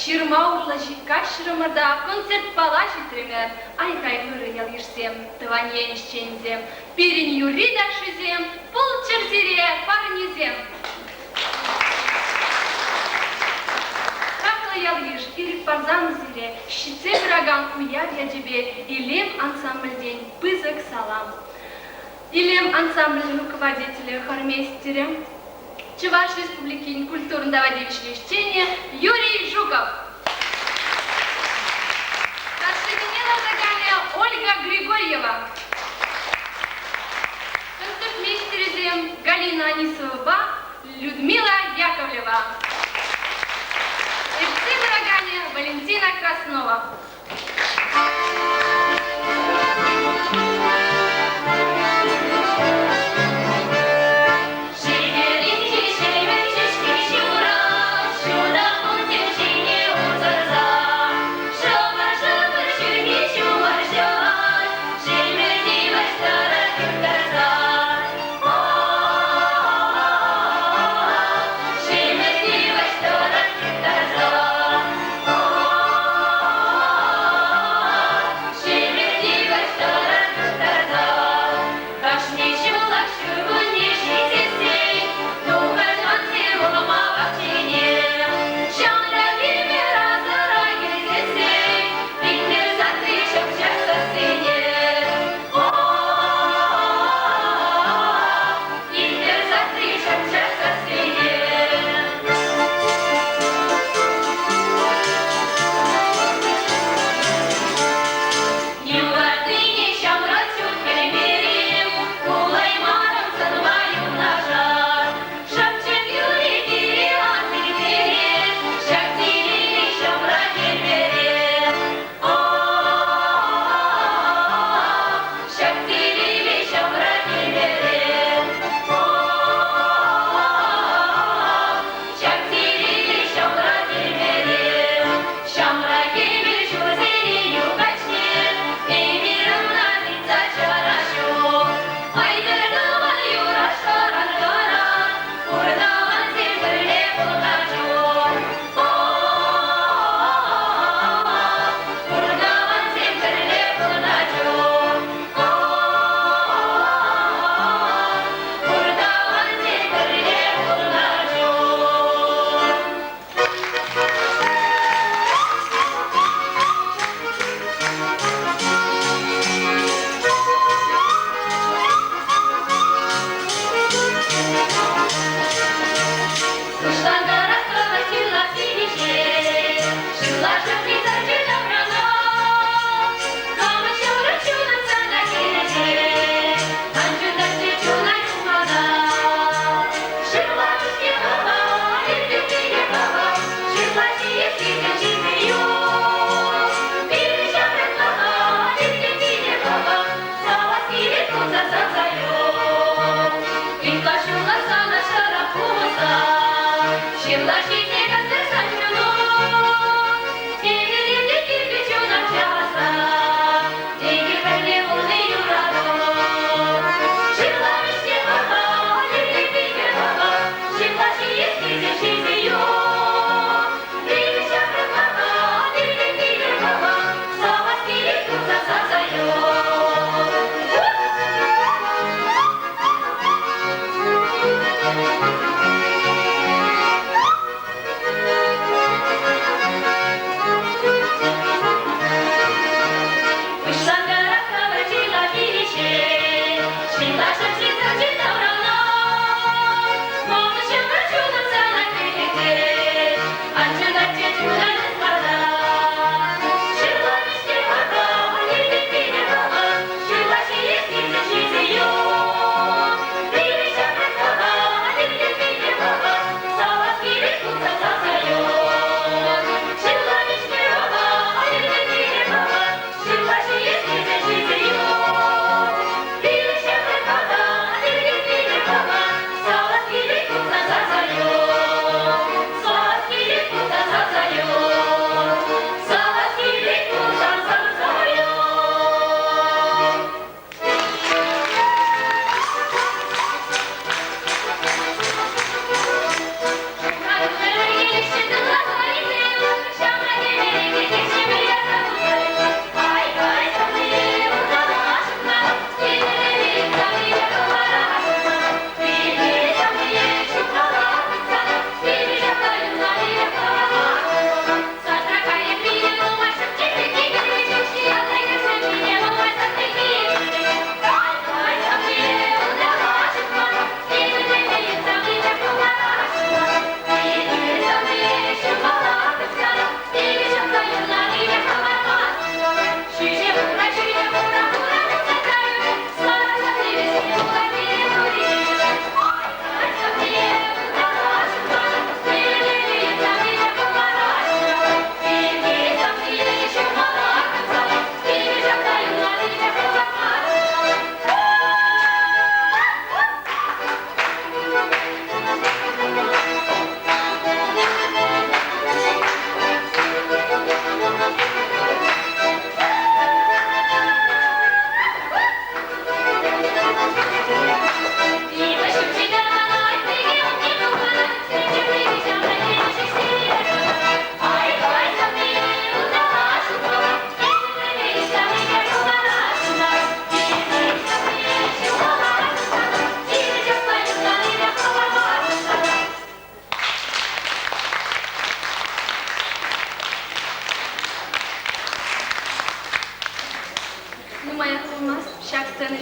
Ҫырма урлӑ каҫрӑмӑр та концертпала ҫитрӗмӗр. Ай-хай ырӑ ял-йышсем, тӑван ен ӗҫченӗсем, пирӗн юрри-ташшисем пулччӑр сире парнесем! Хаклӑ ял-йыш, ирӗк парсан сире ҫитсе пыракан уяв ячӗпе Илем ансамбльтен пысӑк салам! Илем ансамблӗн руководителӗ, хормейстерӗ, Чӑваш Республикин культурӑн тава тивӗҫлӗ ӗҫченӗ Юрий Жуков. Ташшисене лартаканӗ Ольга Григорьева. Концертмейстерӗсем Галина Анисовӑпа Людмила Яковлева. Ертсе пыраканӗ Валентина Краснова.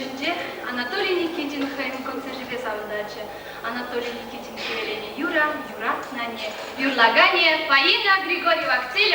вӗҫӗнче Анатолий Никитин хӑйӗн концерчӗпе савӑнтарчӗ. Анатолий Никитин кӗвӗленӗ юрӑ «Юратнӑ анне» юрлаканӗ Фаина Григорьева. Кӗтсе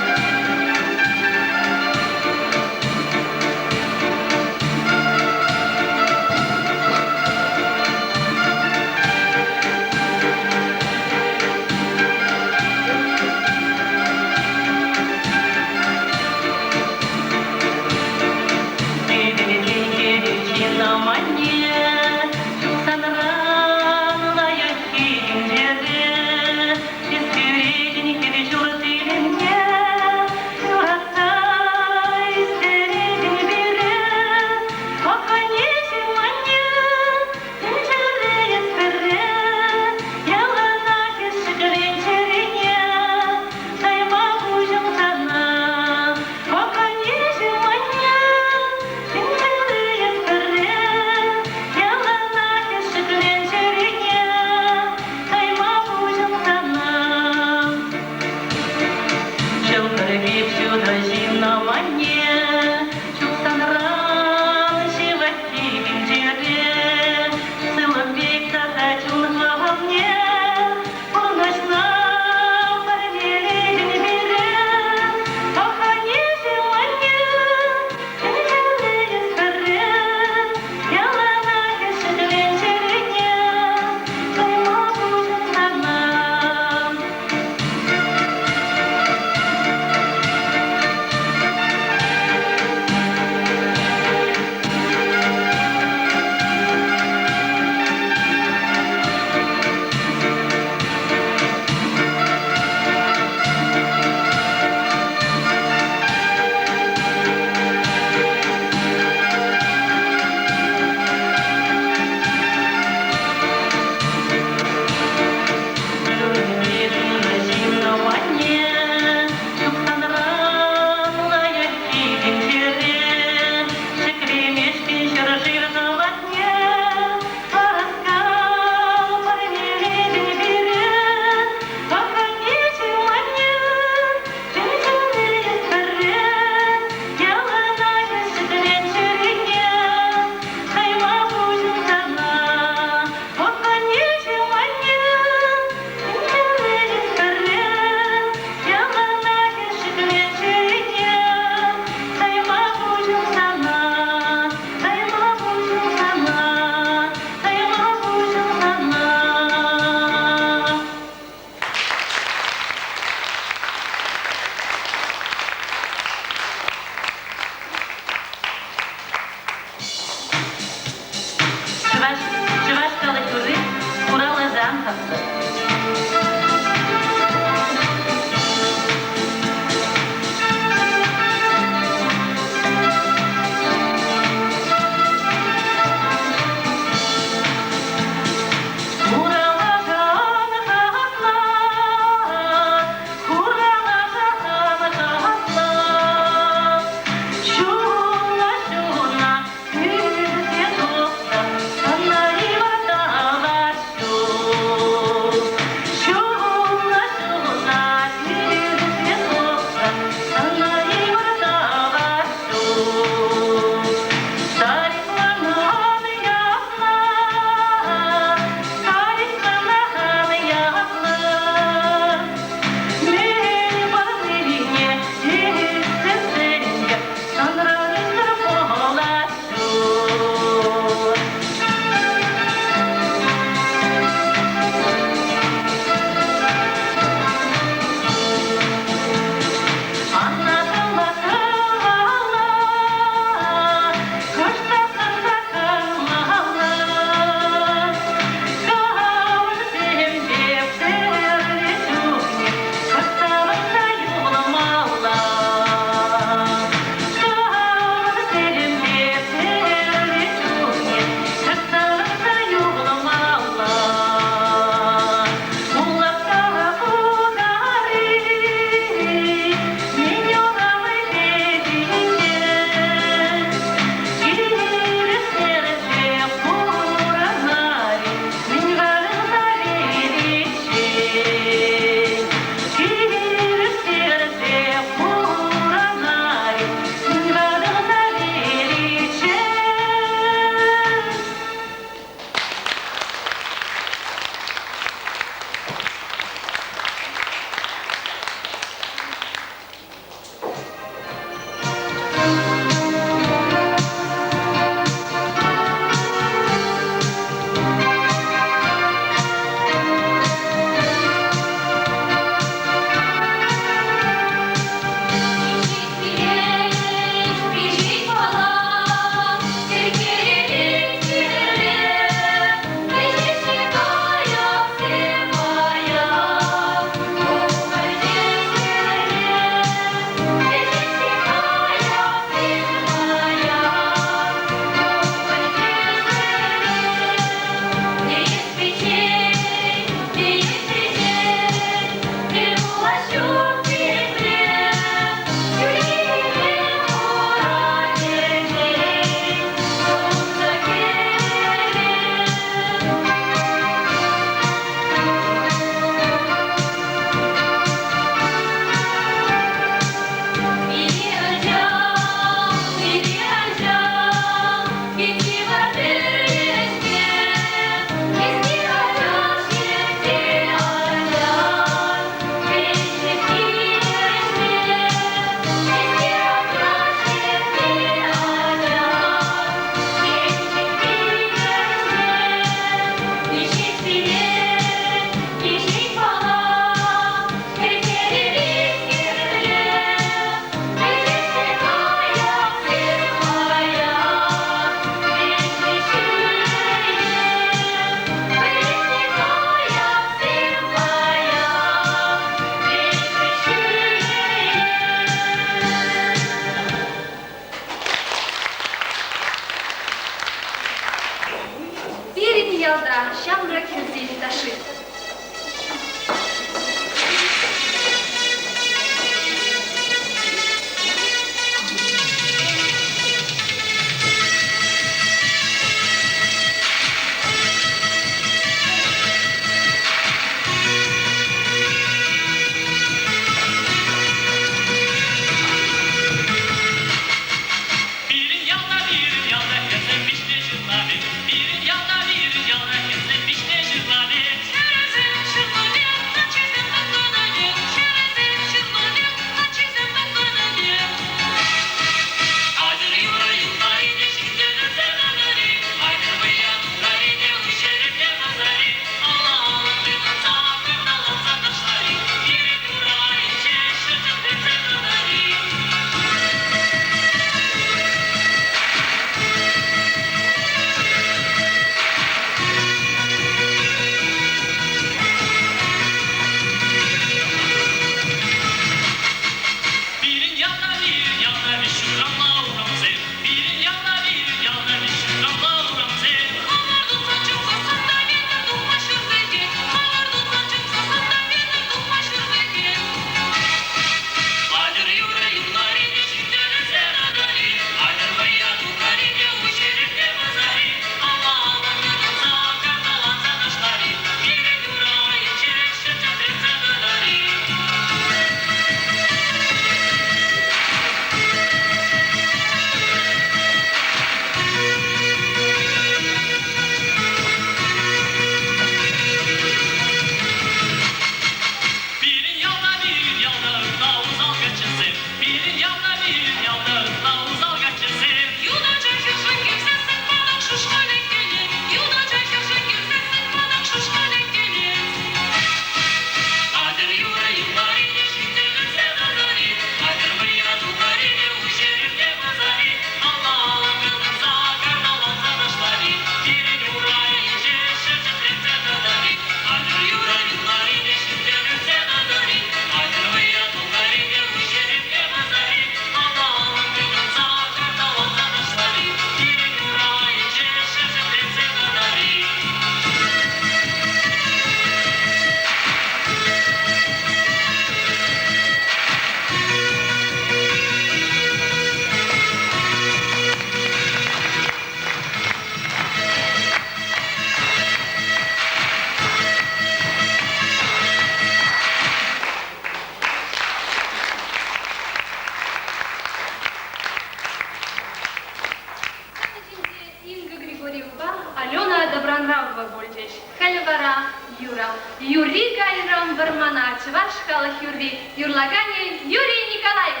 Юрри кайрӑм вӑрмана чӑваш халӑх юрри юрлаканӗ Юрий Николаев.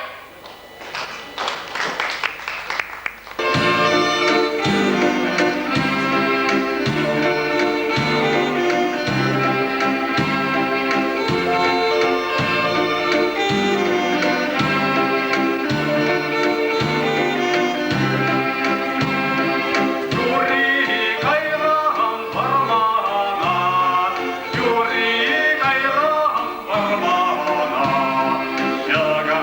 Юрри кайран вӑрмана, юрри кайран вӑрмана, ҫӑка.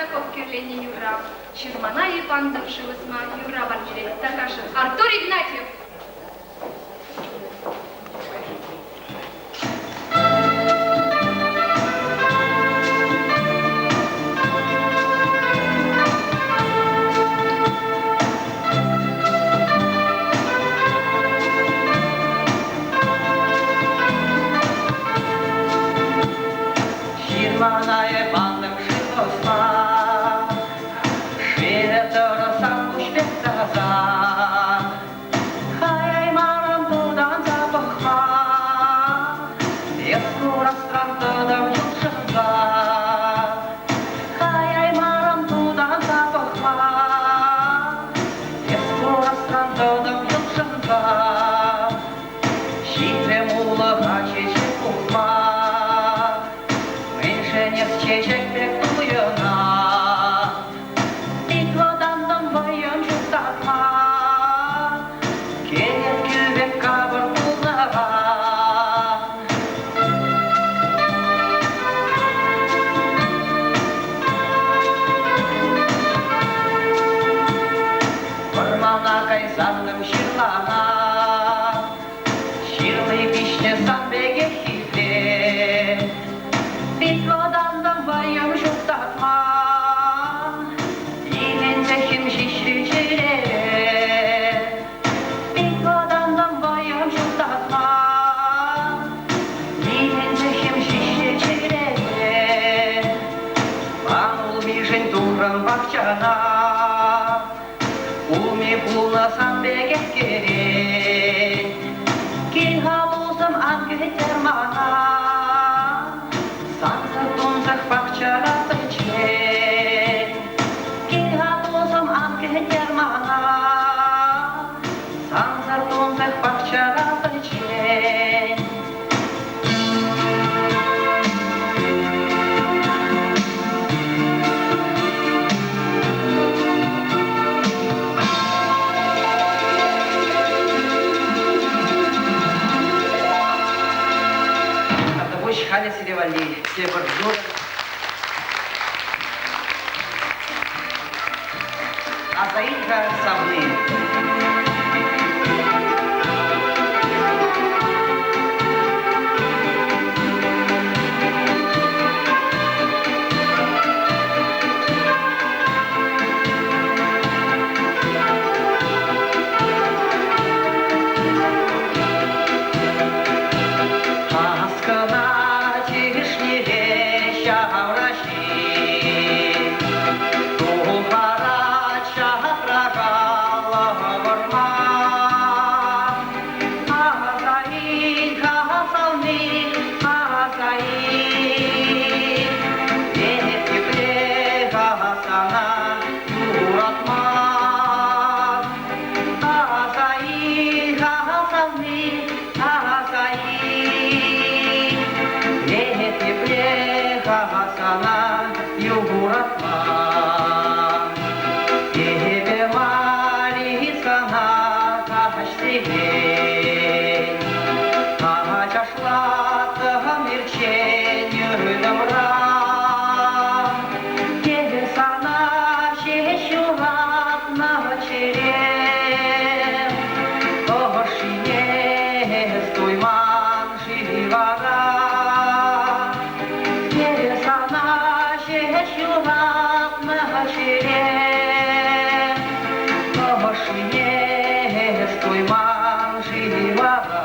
Казаков кӗрленӗ юрра Ҫырмана йӑпантӑм шыв ӑсма юрра парнелет Тархасшӑн Артур Игнатьев. Ҫырмана эп антӑм шыв ӑсма, Шывӗ тӑрӑ сан куҫ пек таса. Хаяймарӑм тутанса пӑхма, Эс курасран тӑтӑм ютшӑнса. Хаяймарӑм тутанса пӑхма, Эс курасран тӑтӑм ютшӑнса. Ҫитрӗм улӑха чечек пухма, Мӗншӗн эс чечек пек туйӑнан? Пит вӑтантӑм вӑйӑм ҫук татма, Кенет кил пек капӑр пулнӑран. Вӑрмана кайсаннӑм ҫырлана, Ҫырли пиҫнӗ сан пекех хитре. Пит вӑтантӑм вӑйӑм ҫук татма, Именсе хӗм ҫиҫрӗ чӗрере. Пит вӑтантӑм вӑйӑм ҫук татма, Именсе хӗм ҫиҫрӗ чӗрере. Пан улмишӗн тухрӑм пахчана, Улми пулнӑ сан пекех кӗрет. Кил-ха тусӑм, ан кӗтер мана, Сансӑр тунсӑх пахчара пӗччен. Кил-ха тусӑм, ан кӗтер мана, Сансӑр тунсӑх пахчара пӗччен. Тавтапуҫ халӗ сире валли тепӗр юрӑ. Аса ил-ха савни. Аскӑна тивӗҫнипе ҫавраҫи, Тухара чахракаллӑ вӑрман. Аса ил-ха савни, аса ил, Эп епле-ха сана юратман. Аса ил-ха савни, аса ил, Эп епле-ха сана юратман. Эпӗ мар-и сана каҫсерен, Ачашлаттӑм ирччен ытамра. Эпӗ сана ҫеҫ юратнӑ чӗрем, Ӑшшине туйман-ши вара? Эпӗ сана ҫеҫ юратнӑ чӗрем, Ӑшшине туйман-ши вара?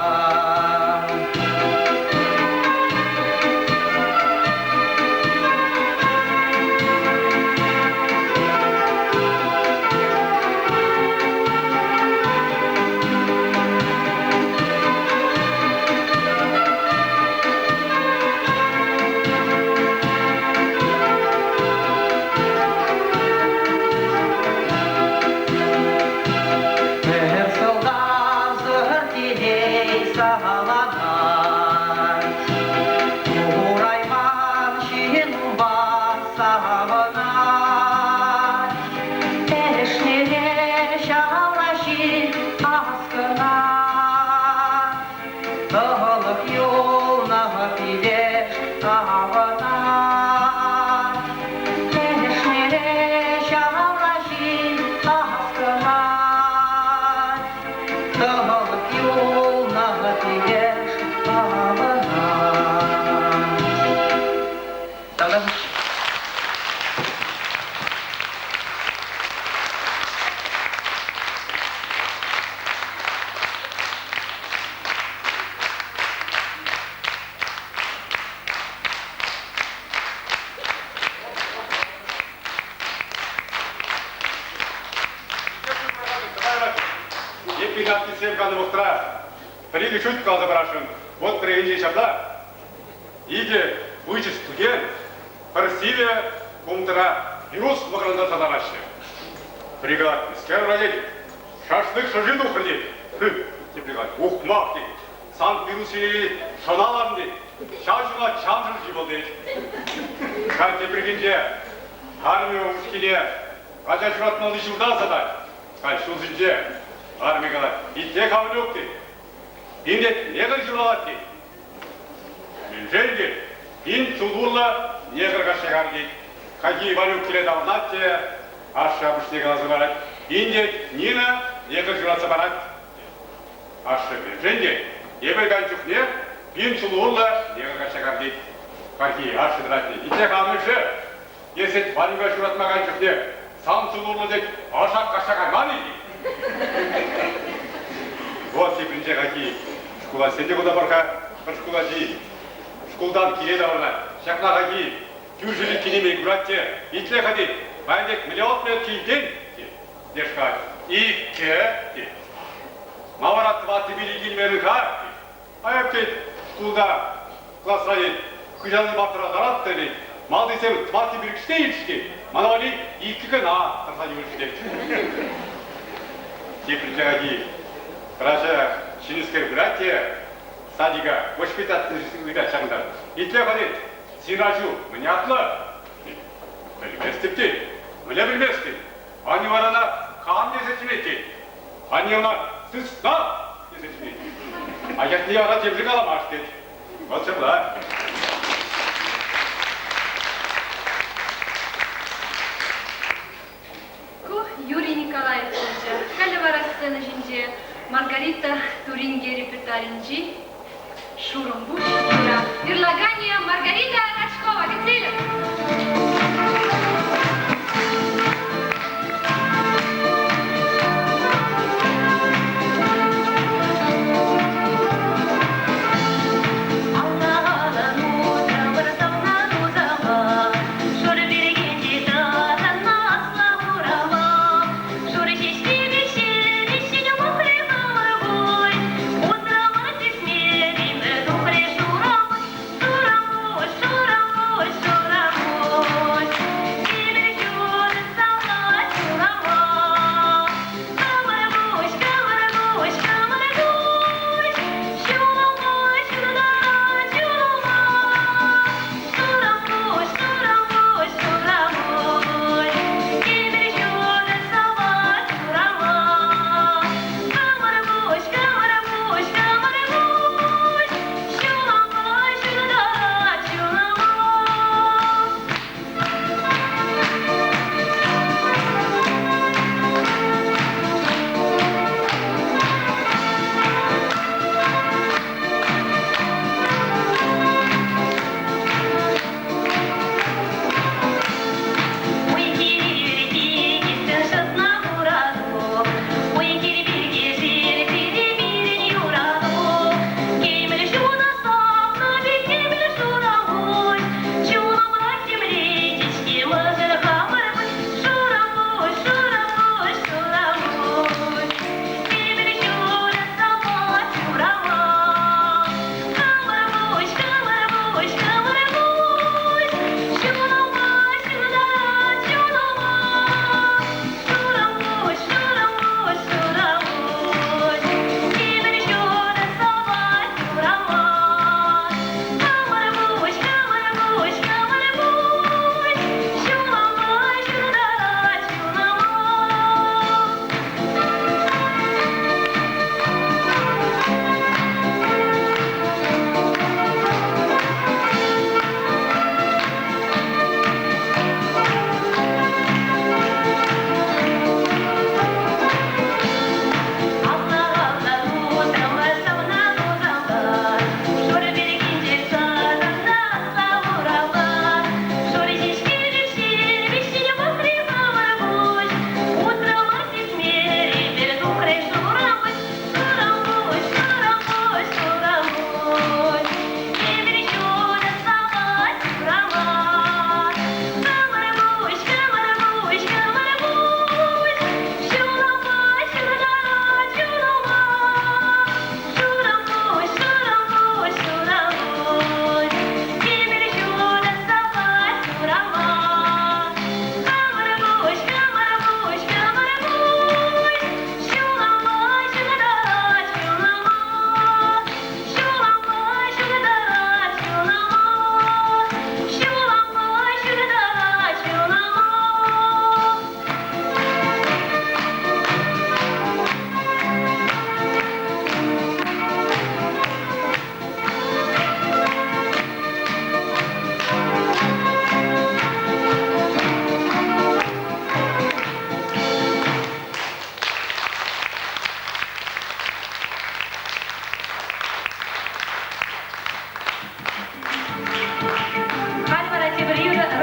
Пирӗн артистсем каннӑ вӑхӑтра пӗр-икӗ шут каласа парасшӑн. Вот пӗррехинче ҫапла икӗ выҫӑ студент пӗр сивӗ кумтӑра пирус мӑкӑрлантарса лараҫҫӗ. Пӗри калать, мӗскер вара тет, шашлык шӑрши тухрӗ тет. Тепри калать, ухмах тет, сан пирус шӑналан тет, ҫав ҫула чан шӑрши вӑл тет. Халь тепрехинче армия упӑшкине ача ҫуратмалли ҫурта сатать. Халь ҫул ҫинче арми калать, итле Хавлюк тет. Инкек негр ҫуралать тет. Мӗншӗн тет, пин ҫул урлӑ негр каҫса кар тет. Хайхи Ванюк киле таврӑнать те ашшӗ-амӑшне каласа парать. Инкек Нина негр ҫуратса парать. Ашшӗ мӗншӗн тет, эпӗ кай чухне пин ҫул урлӑ негр каҫса кар тет. Хайхи ашшӗ тӑрать тет. Итле-ха амӑшӗ, Эсӗ Ванюка ҫуратма кайнӑ чухне сан ҫул урлӑ тет ашак каҫса кайман-и? Вот тепринче хайхи шкула сӗнчӗ кунта пӑр-ха пӗр шкул ачи. Шкултан киле таврӑнать. Ҫакна хайхи кӳршӗри кинемей курать те итле-ха тет, паян тек мӗне отмет килтен? тет. Леш калать, иккӗ, тет. Ма вара тӑваттӑ-пилӗк килмерӗн-ха? тет. Аяк тет, шкулта класра тет, хыҫалти партӑра ларать тет, малтисем тӑватти пилӗкшне илчӗҫ тет, мана валли иккӗ кӑна тӑрса юлчӗ тет. Тепринче ачи хӗрача ҫӗнӗскер пырать те садика воспитатель ыйтать ҫакӑнтан. Итле-ха тет, син ачу мӗн ятлӑ? Пӗлместӗп тет. Мӗне пӗлместӗн? Аннӳ вара ӑна кам тесе чӗнет тет. Анне ӑна сысна тесе чӗнет. А ятне вара темшӗн каламасть тет. Вот ҫапла. Ку Юрий Николаев пулчӗ. Халӗ вара сцена ҫинче Маргарита Туринге репертуарӗнчи Шурӑмпуҫ юрӑ. Юрлаканӗ Маргарита Рожкова. Кӗтсе илӗр. Алла-алӑн утрӑмӑр савнӑ тусӑма, Шур пирки тӑхӑннӑ аслӑ хурама. Шур ҫеҫки виҫҫӗн пӑхрӗ хӑвӑр пуль, Утрӑмӑр сисмерӗмӗр тухрӗ шурӑмпуҫ, шурӑмпуҫ, шурӑмпуҫ, шурӑмпуҫ.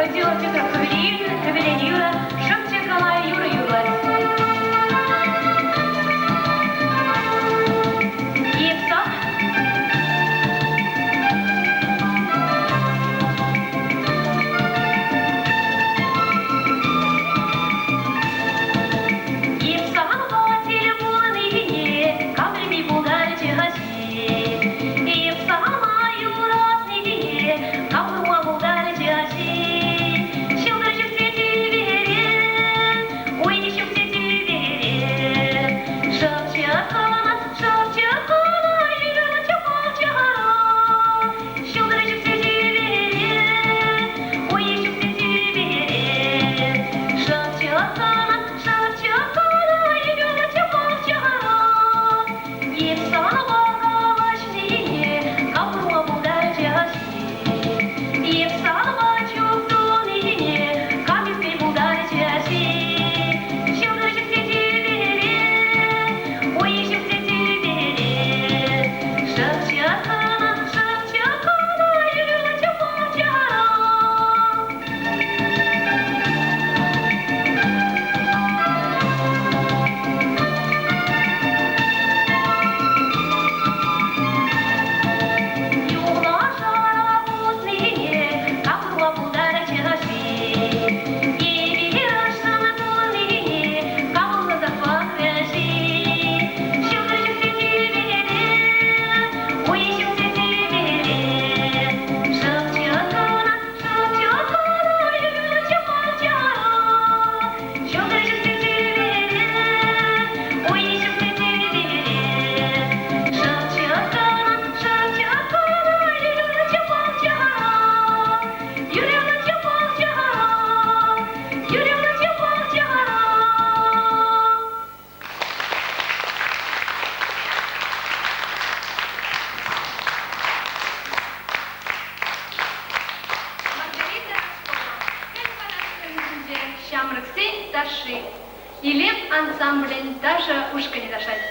Василий Петров кӗвӗленӗ юрӑ Шӑпчӑк калай юрӑ юрлать. Епсак. Епсаха тӗл пулнине кам пӗлми пултарчӗ-ха Эп сана юратнине кам курма пултарчӗ-ши? Ҫӑлтӑр ҫӳпсе тӳпере, уй ҫӳпсе тӳпере. Шӑпчӑк кӑна, шӑпчӑк кӑна юратчӗ пулчӗ-ха. Ҫӑлтӑр ҫӳпсе тӳпере, уй ҫӳпсе тӳпере. Шӑпчӑк кӑна, шӑпчӑк кӑна юратчӗ пулчӗ-ха. Эп санпа калаҫнине кам курма пултарчӗ-ши? Эп санпа чуптунине кам илтме пултарчӗ-ши? Ҫӑлтӑр ҫӳпсе тӳпере, уй ҫӳпсе тӳпере. Шӑпчӑк кӑна, шӑпчӑк кӑна юратчӗ пулчӗ-ха. Юнашар пуснине кам курма пултарчӗ-ши? Эпир ӑшшӑн кулнине кам ӑнланса пӑхрӗ-ши? Ҫӑлтӑр ҫӳпсе тӳпере, уй ҫӳпсе тӳпере. Шӑпчӑк кӑна, шӑпчӑк кӑна юратчӗ пулчӗ-ха. Ҫӑлтӑр ҫӳпсе тӳпере, уй ҫӳпсе тӳпере. Шӑпчӑк кӑна, шӑпчӑк кӑна юратчӗ пулчӗ-ха. Юратчӗ пулчӗ-ха. Юратчӗ пулчӗ-ха. Маргарита Рожкова, Хӗл парас Ҫамрӑксен ташши. Илем ансамблӗн ташӑ ушкӑнӗ ташлать.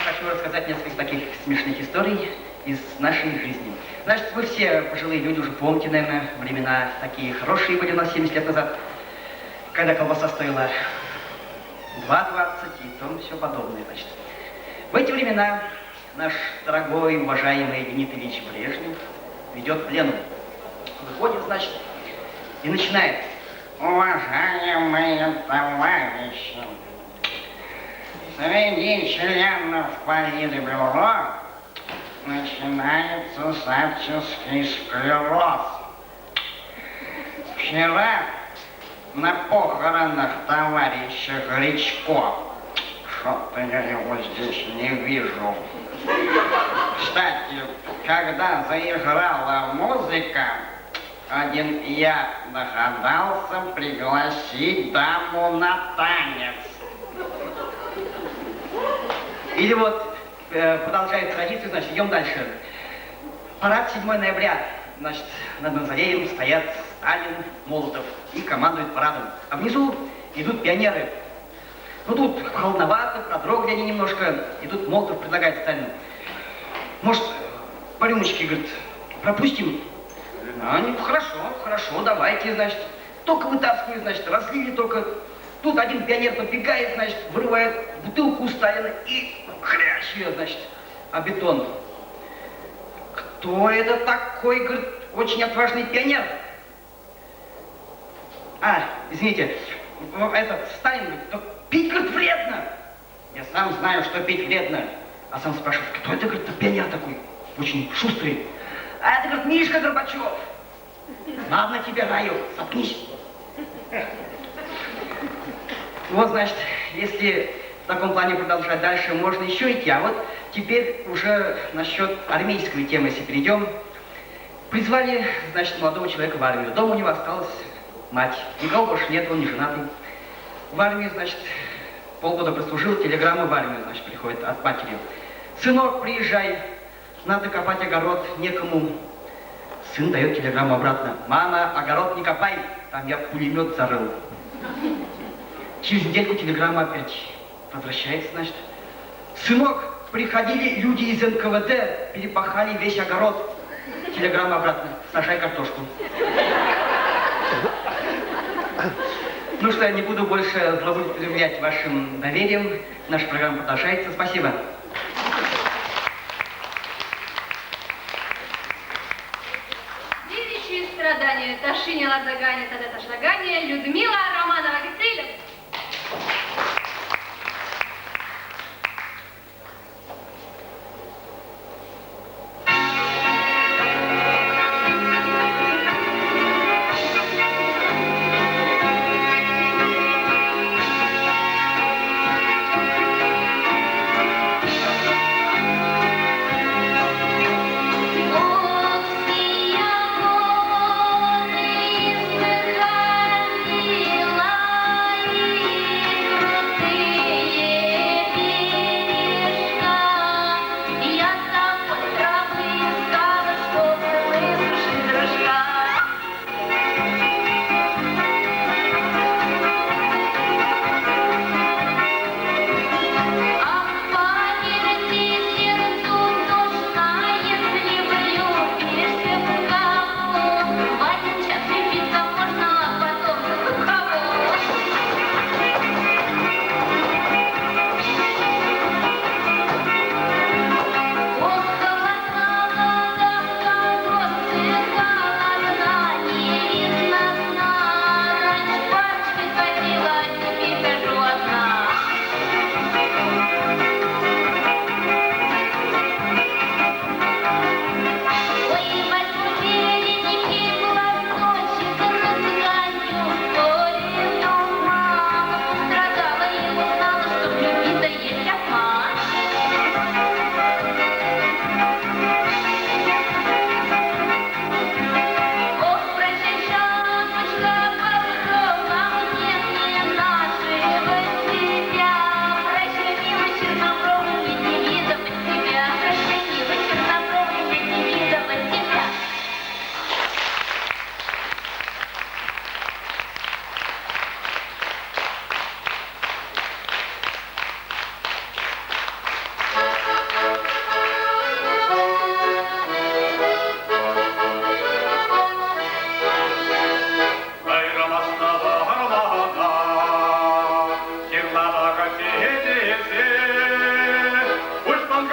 хочу рассказать несколько таких смешных историй из нашей жизни. Значит, вы все пожилые люди уже помните, наверное, времена такие хорошие были у нас 70 лет назад, когда колбаса стоила 2,20 и том все подобное, значит. В эти времена наш дорогой, уважаемый Леонид Ильич Брежнев ведет пленум. Выходит, значит, и начинает. Уважаемые товарищи, среди членов Политбюро начинается старческий склероз. Вчера на похоронах товарища Гречко, что-то я его здесь не вижу. Кстати, когда заиграла музыка, один я догадался пригласить даму на танец. Или вот продолжает традицию, значит, идем дальше. Парад 7 ноября. Значит, над мавзолеем стоят Сталин, Молотов и командуют парадом. А внизу идут пионеры. Ну тут холодновато, продрогли они немножко. И тут Молотов предлагает Сталину. Может, по рюмочке, говорит, пропустим? А они, хорошо, хорошо, давайте, значит. Только вытаскивают, значит, разлили только. Тут один пионер подбегает, значит, вырывает бутылку у Сталина и хрящ ее, значит, о бетон. Кто это такой, говорит, очень отважный пионер? А, извините, этот Сталин говорит, «Да пить, говорит, вредно. Я сам знаю, что пить вредно. А сам спрашивает, кто это, говорит, пионер такой, очень шустрый. А это, говорит, Мишка Горбачев. Ладно тебе, Раю, заткнись. Вот, значит, если в таком плане продолжать дальше, можно еще идти. А вот теперь уже насчет армейской темы, если перейдем. Призвали, значит, молодого человека в армию. Дома у него осталась мать. Никого больше нет, он не женатый. В армию, значит, полгода прослужил, телеграмма в армию, значит, приходит от матери. Сынок, приезжай, надо копать огород, некому. Сын дает телеграмму обратно. Мама, огород не копай, там я пулемет зарыл. Через недельку телеграмма опять возвращается, значит. Сынок, приходили люди из НКВД, перепахали весь огород. Телеграмма обратно. Сажай картошку. Ну что, я не буду больше злоупотреблять вашим доверием. Наша программа продолжается. Спасибо. Девичьи страдания. Ташиня Ладзагани, Тада Ташлагани, Людмила Романова Гицелев. Ох, все я годы выходила.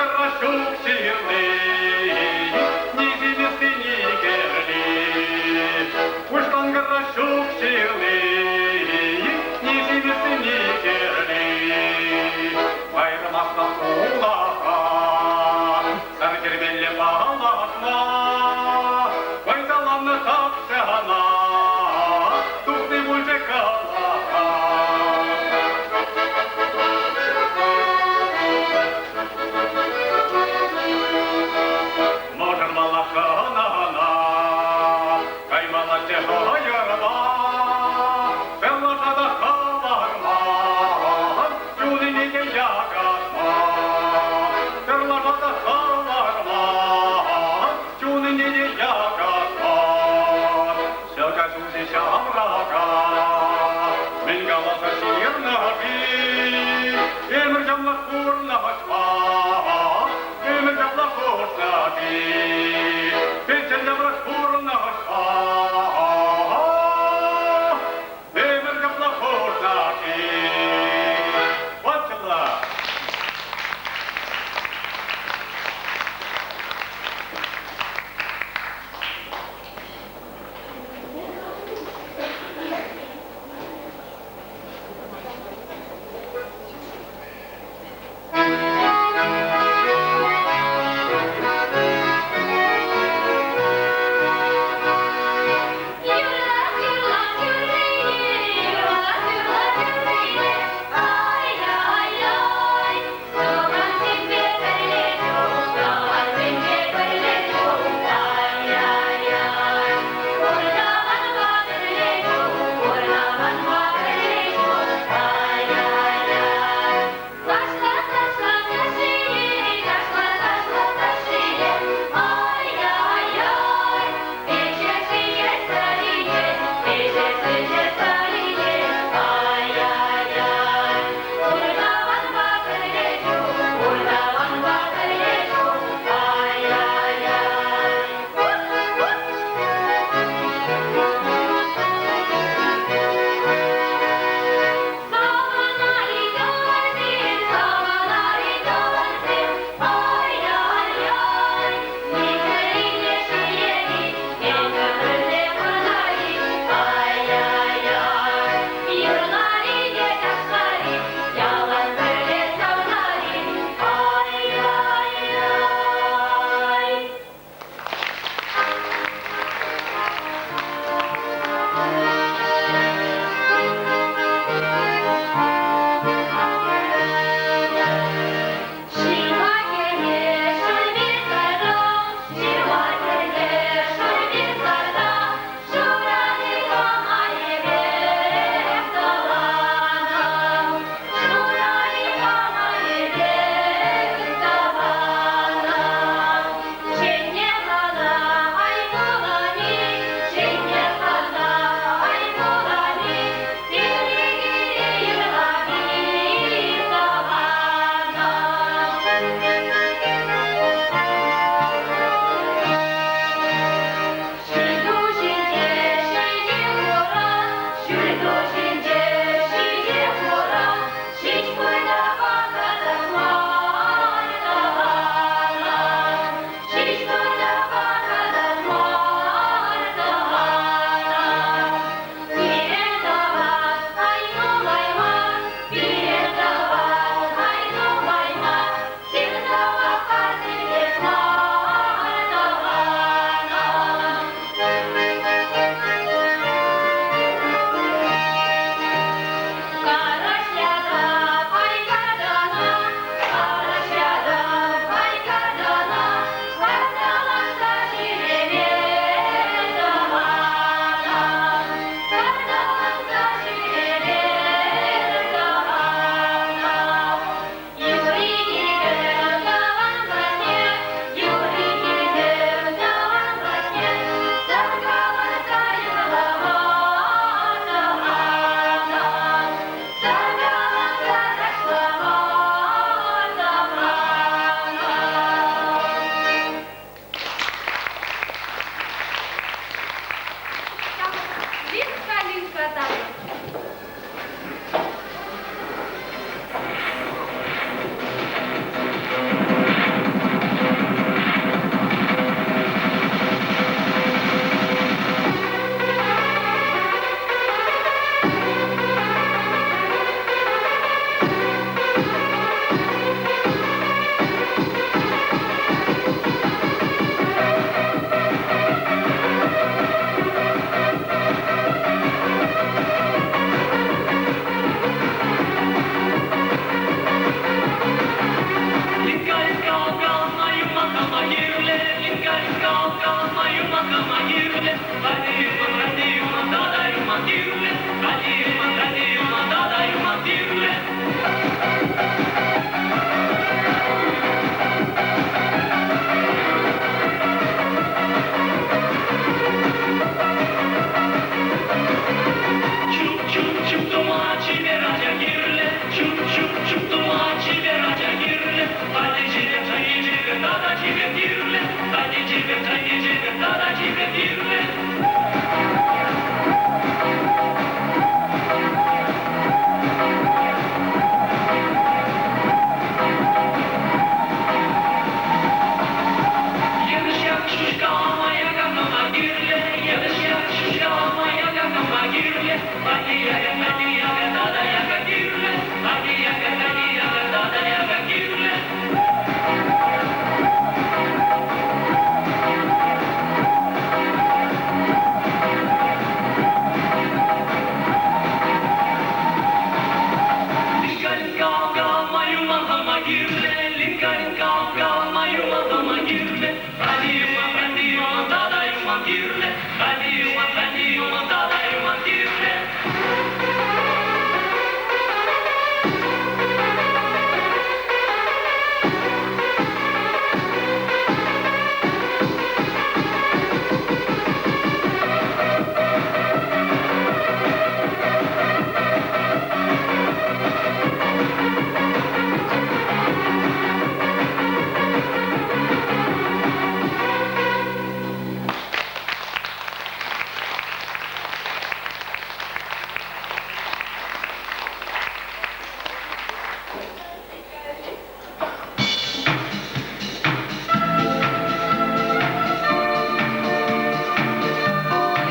Уҫланкӑра ҫук ҫырли, ни симӗсси, ни кӗрли. Уҫланкӑра ҫук ҫырли, ни симӗсси, ни кӗрли. Айрӑмахла улаха, сар керменлӗ палатма, вӑйсаланнӑ тахҫана, тухни пулчӗ калаха.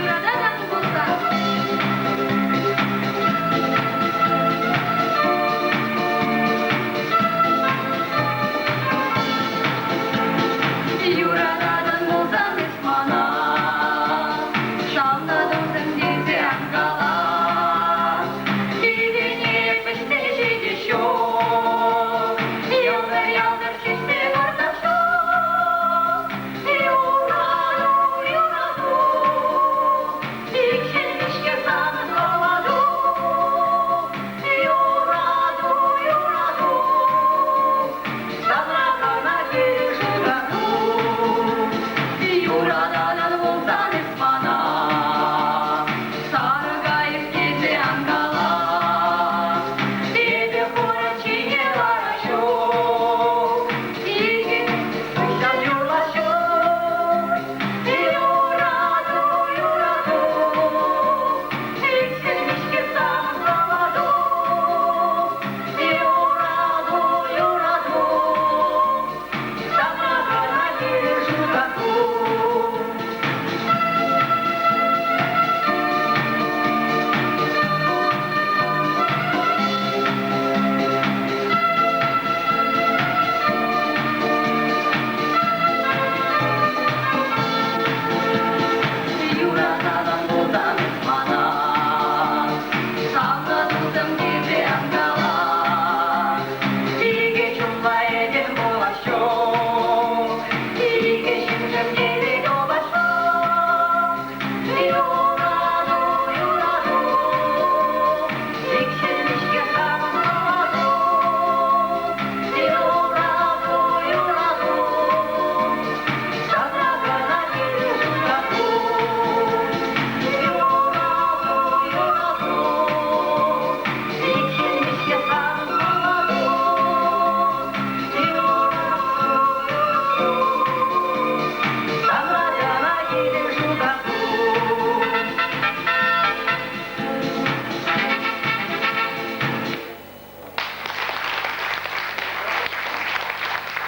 Юрататӑн пулсан. Юрататӑн пулсан эс мана, шаннӑ тусӑм тесе ан кала. Килӗне вӗҫсе ҫитес ҫук, йӑлтӑр-ялтӑр ҫиҫсе выртас ҫук. Юрату, юрату, иксӗлми-ҫке санӑн хӑвату. Юрату, юрату, санра кӑна килӗшӳ тату. Юрататӑн пулсан эс мана, сарӑ кайӑк тесе ан кала. Эпӗ хурӑн ҫине ларас ҫук, икӗ хыҫҫӑн юрлас ҫук. Юрату, юрату, иксӗлми-ҫке санӑн хӑвату. Юрату, юрату, санра кӑна килӗшӳ тату. Юрататӑн пулсан эс мана, савнӑ тусӑм тесе ан кала. Икӗ чунлӑ этем пулас ҫук, икӗ ҫыншӑн телей тупас ҫук. Юрату, юрату, иксӗлми-ҫке санӑн хӑвату. Юрату, юрату, санра кӑна килӗшӳ тату. Юрату, юрату, иксӗлми-ҫке санӑн хӑвату. Юрату, юрату, санра кӑна килӗшӳ тату.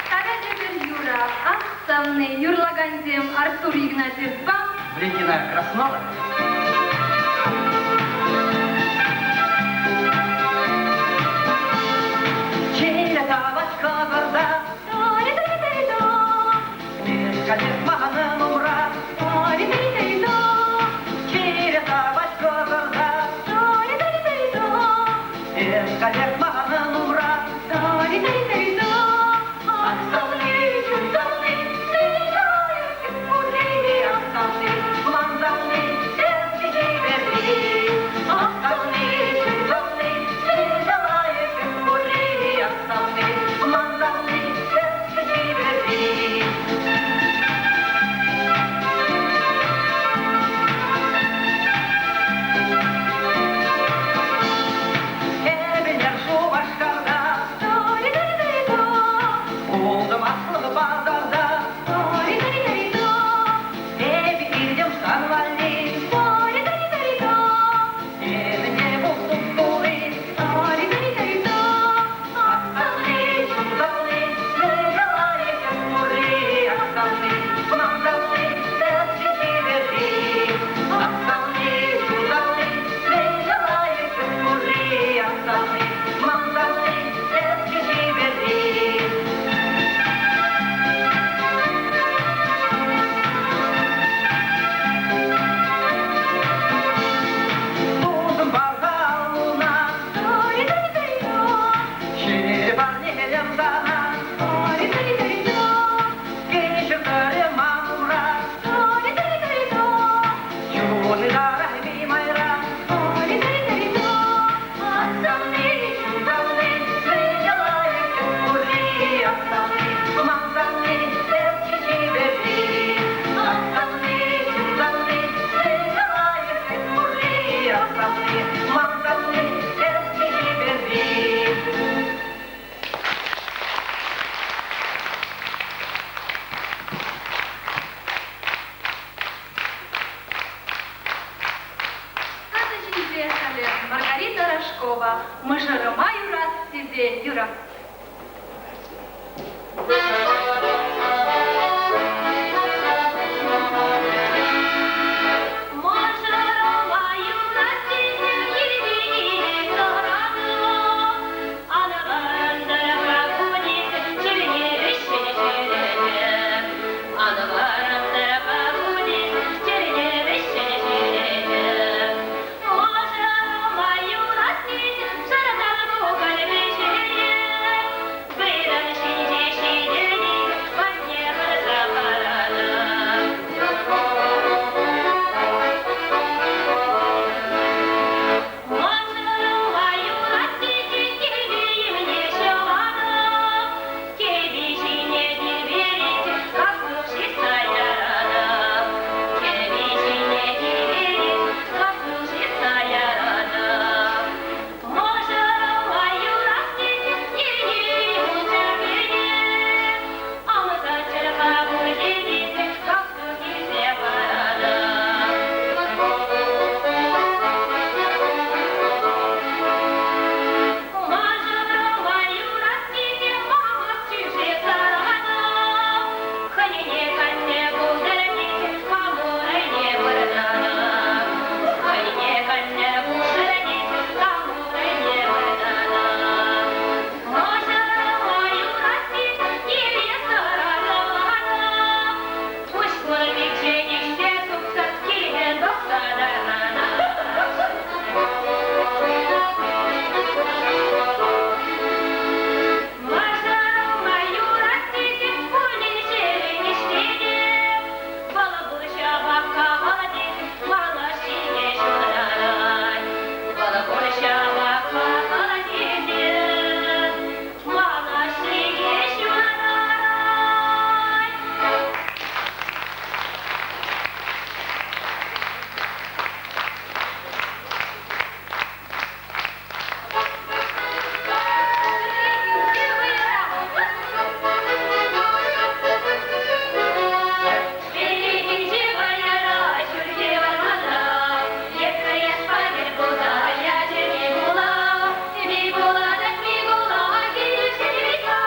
Тата тепӗр юрӑ, ах, савни, юрлакансем Артур Игнатьевпа Валентина Краснова. Чиле кӑкӑрта, Мешкалех манӑн умра. Чиле кӑкӑрта, Мешкалех манӑн умра. Ах, савни, чун савни, ах, савни, ман савни. Мӑшӑрӑма юрат тесе юрӑ. Мӑшӑрӑма юрат тесе ирхине тӑратӑп. Мӑшӑрӑма юрать тесе кӗпийӗмне ҫӑватӑп, кӗпи ҫине тиверет, каснук ҫыхса яратӑп. Кӗпи ҫине тиверет, каснук ҫыхса яратӑп. Мӑшӑрӑма юрать тесе ирхи мунча кӗтеп, амӑшӗ чӑрха пуҫӗ тесе каснук илсе паратӑп. Мӑшӑрӑма юрать тесе мамӑк тӳсе саратӑп, хӑйне калле пултӑр тесе хамӑрне выртатӑп. Хӑйне калле пултӑр тесе хамӑрне выртатӑп. Мӑшӑрӑма юрать тесе киле саратӑп, пуҫ курмиччен ӗҫсе тухса киле тухса таратӑп. Мӑшӑрӑма юрать тесе кунӗн-ҫӗрӗн ӗҫлетӗп, вӑл пуҫа ваккамал тесе малаш ҫине ҫунтарать. Вӑл пуҫа ваккамал тесе малаш ҫине ҫунтарать. Пирӗнче вӑйӑра, ҫурхи вӑрманра, Епре-ешпа тӗл пулса ячӗ Микула. Микула так Микула, килӗшет Микка.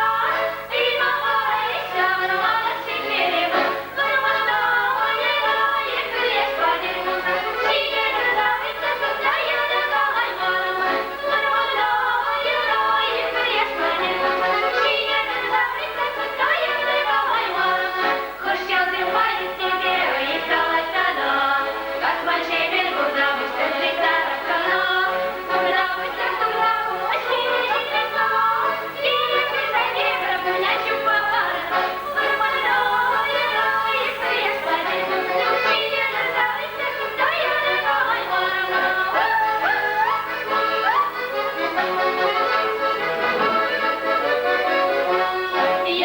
Вӑрманта вӑйӑра, епре-ешпа тӗл пулса ҫине тӑрса ыйтса сӑсса янӑ калаймарӑм. Вӑрманта вӑйӑра, епре-ешпа тӗл пулса ҫине тӑрса ыйтса сӑсса янӑ калаймарӑм. Хӑш ялсем тесе ыйткалать тата. Касман Ҫемен курса пуҫсӑр ыйтарах кӑна. Курса пуҫсӑр турра пуҫ ҫитмен Килӗшсе тепӗр куна ҫупа парӑн. Вӑрманта вӑйӑра иккӗ ҫине тӑрса ыйтса сӑсса янӑ калаймарӑм.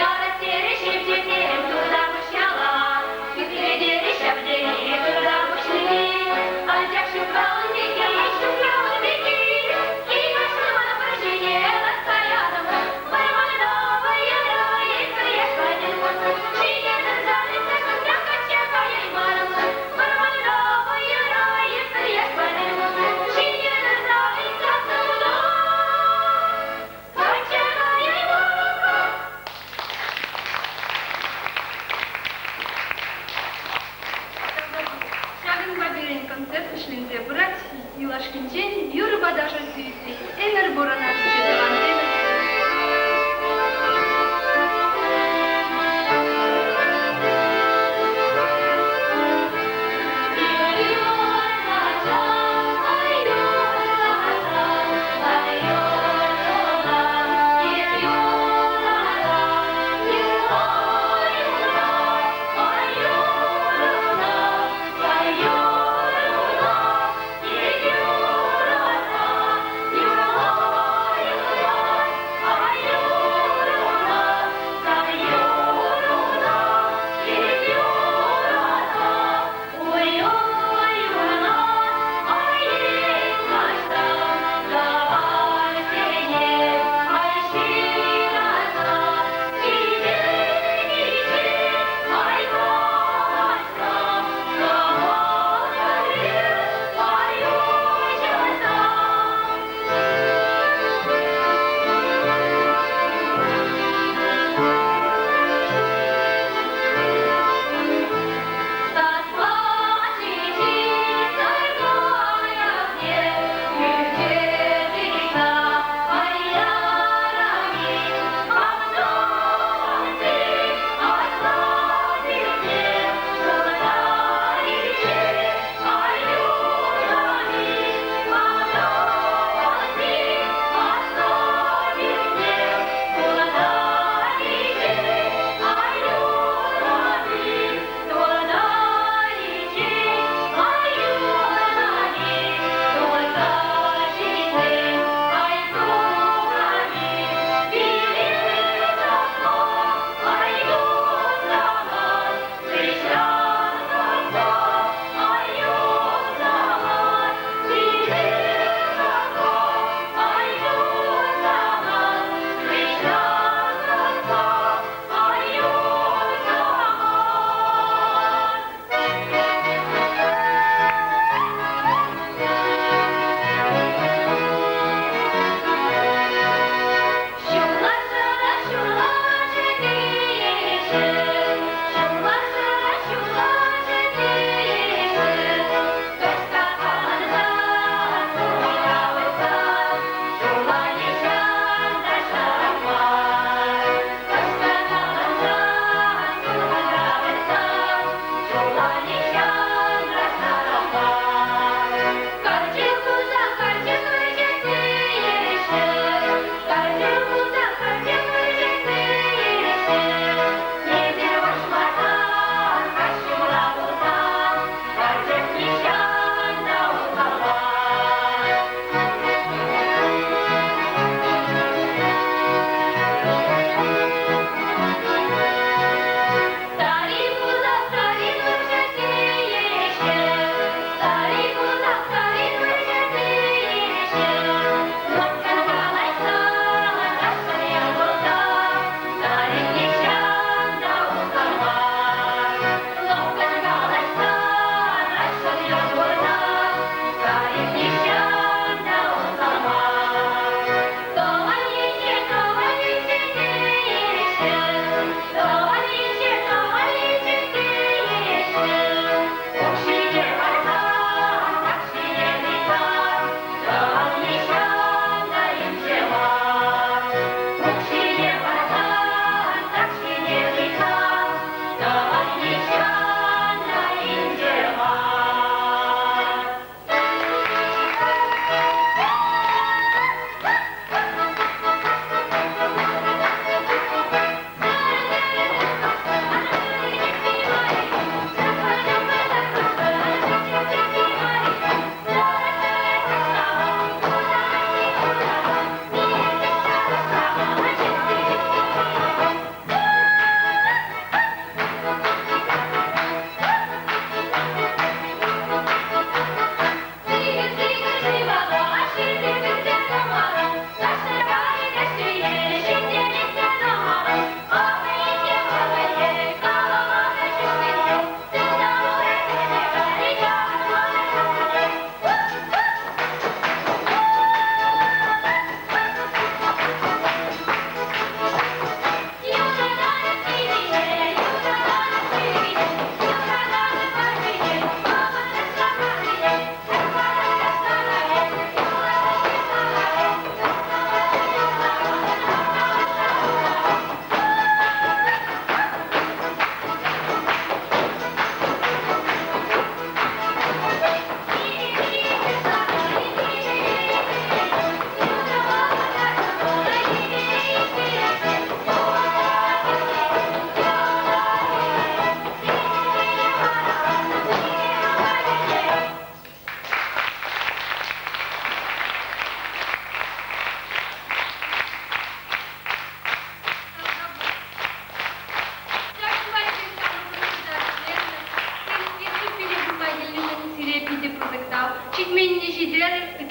Ярӑстерӗ ҫивчӗсем турта пуҫяла, хӳтӗлетерӗ ҫав тери турта пуҫли. Анчах ҫукралӑн пики, ҫукралӑн пики, килмешнӗ мана пӗр ҫине лартса ятӑм. Вӑрманта вӑйӑра иккӗ яшпа тӗл пулса, ҫине тӑрса ыйтса сӑсса качча каяймарӑм. Вӑрманта вӑйӑра иккӗ яшпа тӗл пулса, ҫине тӑрса ыйтса сӑсса качча каяймарӑм. Ҫакӑнпа пирӗн концерт вӗҫленсе пырать. Юлашкинчен юрӑпа ташӑ сӳтсе ӗмӗр пурӑнасчӗ тӑвансем.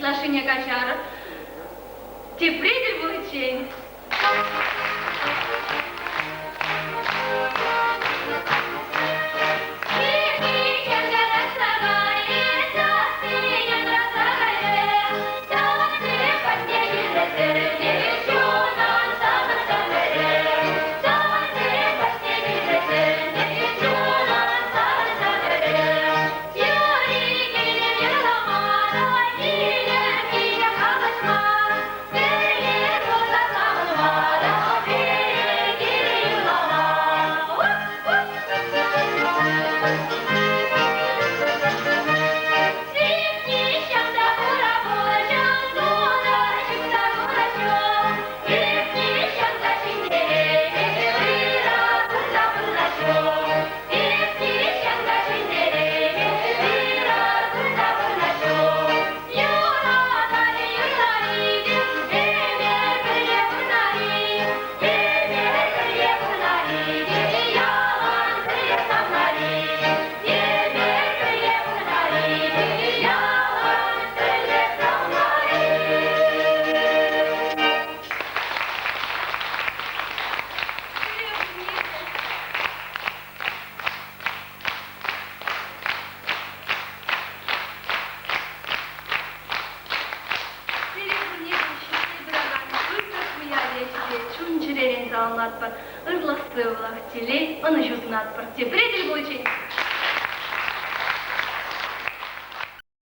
Ытлашшине каҫарӑр. Тепре тӗл пуличчен. Сире пурне те ҫитсе пыракан пысӑк уяв ячӗпе чун-чӗререн саламлатпӑр. Ырлӑх-сывлӑх, телей, ӑнӑҫу сунатпӑр. Тепре тӗл пуличчен!